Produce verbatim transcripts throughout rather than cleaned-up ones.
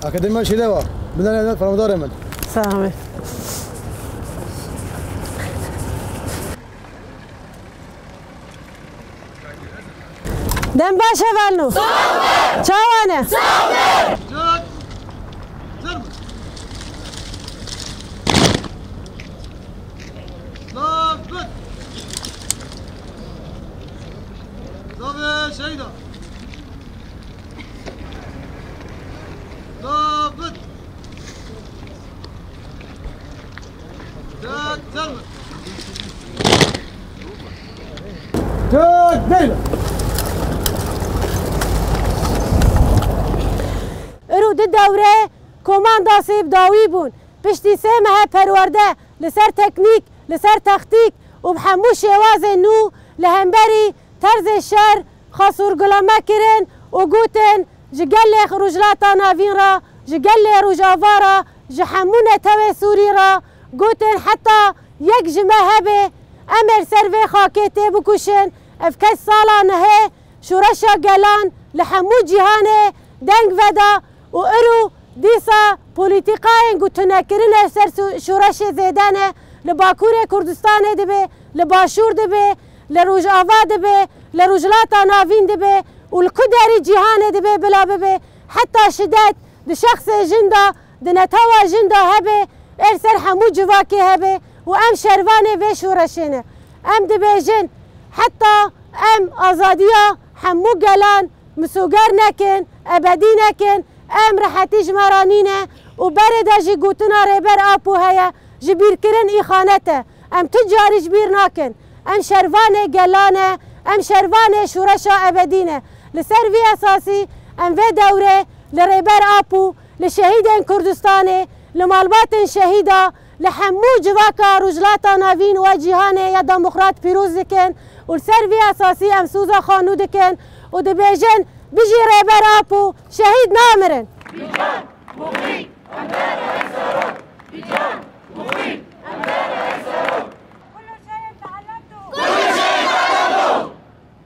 Akademiya Şîreva, binêre fermandarê min. Sağ ol. Dem baş hevalno. Çawa ne? Zabit! Zabit şehîda! Zabit! Tek Zelmir! Tek Zeynep! Îro di dewre komandasê bi dawî bûn. Piştî sê mehe perwerde li ser teknîk, li ser textîk û bi hemû şêwazên nû li hemberî terzê şer xwe sûrgulame kirin û gotin, ji gelê Rojhilata Navîn re, ji gelê Rojava re, ji hemû netewê Sûrî re, gotin, heta yek ji me hebe, em ê li ser vê xakê têbikuşin. Ev kes sala nehê şoreşa gelan li hemû cîhanê deng veda û îro dîsa polîtîkayên gutinekirine ser su-, şoreşê zêde ne, li Bakurê Kurdistanê dibe, li Başûr dibe, li Rojava dibe, li Rojhilata Navîn dibe û li ku derî cîhanê dibe bila bibe, heta şidet di şexsê jin de, di netewa jin de hebe, ê li ser hemû civakê hebe û em şervanê vê şoreşê ne. Em dibêjin, heta em azadiya hemû gelan misoger nekin, ebedî nekin, em rehetî ji me re nîne û berê de jî gotina Rêber Apo heye, ji bîrkirin îxanet e. Em tu carî ji bîr nakin. Em şervanê gelan e, em şervanê şoreşa ebedî ne. Li ser vî esasî em vê dewrê li Rêber Apo, li şehîdên Kurdistanê, li malbatên şehîda, li hemû civaka Rojhilata Navîn û cîhanê ya demokrat pîroz dikin û li ser vî esasî em soza xwe nû dikin û dibêjin, bijî Rêber Apo, şehîd namirin. كل شيء تعلمته. كل شيء تعلمته.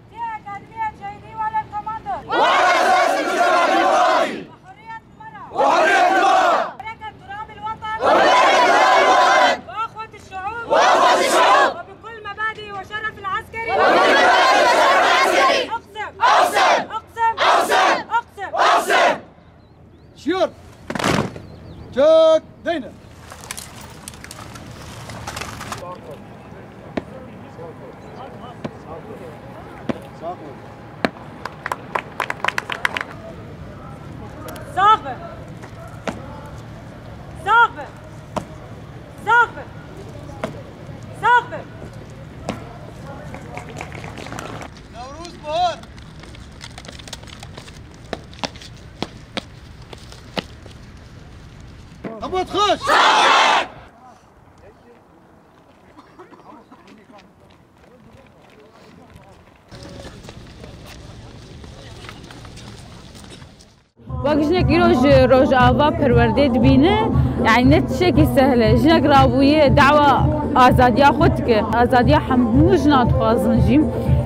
في أكاديمية شهيدي ولا الكوماندو. وعلى أساس المجتمع الوطني. وحرية المرأة. وحرية المرأة. وملكة تراب الوطن. وملكة تراب الوطن. وأخوة الشعوب. وأخوة الشعوب. وبكل مبادئ وشرف العسكري. وبكل مبادئ وشرف العسكري. أقسم. أقسم. أقسم. أقسم. أقسم. أقسم. Şiyar! Çek! Deyne! Sax be! Sax be! Sax be! Sax be! Newroz Bahar! Hebat xweş! Wek jinek îro ji Rojava perwerdê dibîne, yani ne tiştekî sehl e. Jinek rabûye dawa azadiya xwe dike. Azadiya hemû jinan dixwazin jî.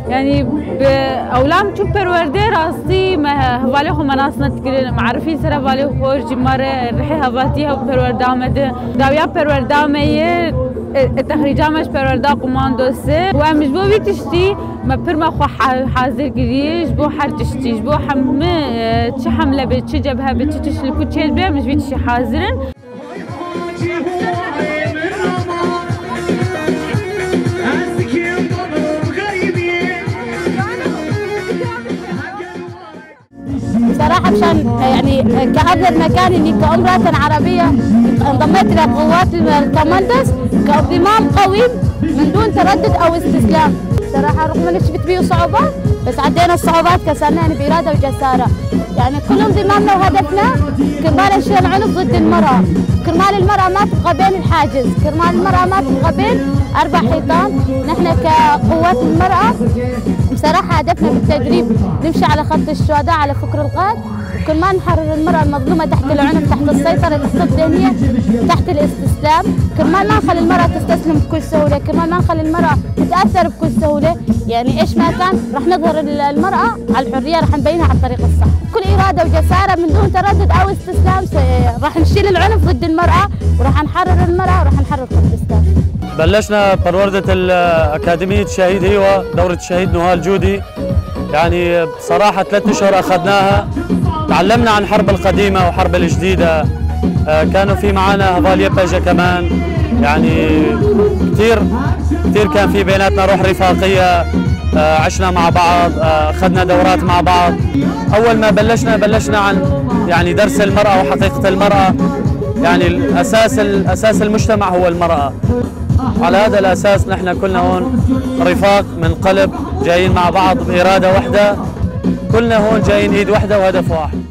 Yani bi ewlam çû perwerdê rastî me he-, hevalê xwe me nas nedikirin. Me erifî ser hevalê xwe jî me re rihê hevaltî hev perwerda me di. Dawiya perwerda me ye, e, e, tehrîca me ji perwerda qumandos e. Û em ji bo vî tiştî me pir me xwe ha-, hazir kiriye ji bo her tiştî. Ji bo hemû, e, çi hemle be, çi cebhe be, çi tişt li ku çêdibe, em ji vî tiştî hazir in. بصراحة مشان، يعني، كأفضل مكان إني كأم رأسا عربية انضميت إلى قوات الكوماندوز كانضمام قوي من دون تردد أو استسلام. بصراحة رغم إنه شفت فيه صعوبات، بس عدينا الصعوبات كسرناها بإرادة وجسارة. يعني كل انضمامنا وهدفنا كرمال نشيل العنف ضد المرأة، كرمال المرأة ما تبقى بين الحاجز، كرمال المرأة ما تبقى بين أربع حيطان. نحن كقوات المرأة بصراحة هدفنا بالتدريب نمشي على خط الشهداء، على فكر الغاد، وكرمال نحرر المرأة المظلومة تحت العنف، تحت السيطرة، تحت الذهنية، تحت الاستسلام، كرمال ما نخلي المرأة تستسلم بكل سهولة، كرمال ما نخلي المرأة تتأثر بكل سهولة. يعني إيش ما كان، رح نظهر ال-، المرأة على الحرية، رح نبينها على الطريق الصح. بكل إرادة وجسارة من دون تردد أو استسلام، س-، رح نشيل العنف ضد المرأة، ورح نحرر المرأة، ورح نحرر كردستان. بلشنا بروردة ال-، أكاديمية الشهيد هيوا، دورة الشهيد نهال جودي. يعني بصراحة ثلاث أشهر أخذناها، تعلمنا عن حرب القديمة وحرب الجديدة. آه، كانوا في معانا هفال يبجة كمان. يعني كتير، كتير كان في بيناتنا روح رفاقية. آه، عشنا مع بعض، آه، أخذنا دورات مع بعض. أول ما بلشنا، بلشنا عن، يعني، درس المرأة وحقيقة المرأة. يعني الأساس، الأساس المجتمع هو المرأة. على هذا الأساس نحن كلنا هون رفاق من قلب، جايين مع بعض بإرادة وحدة. كلنا هون جايين إيد وحدة وهدف واحد.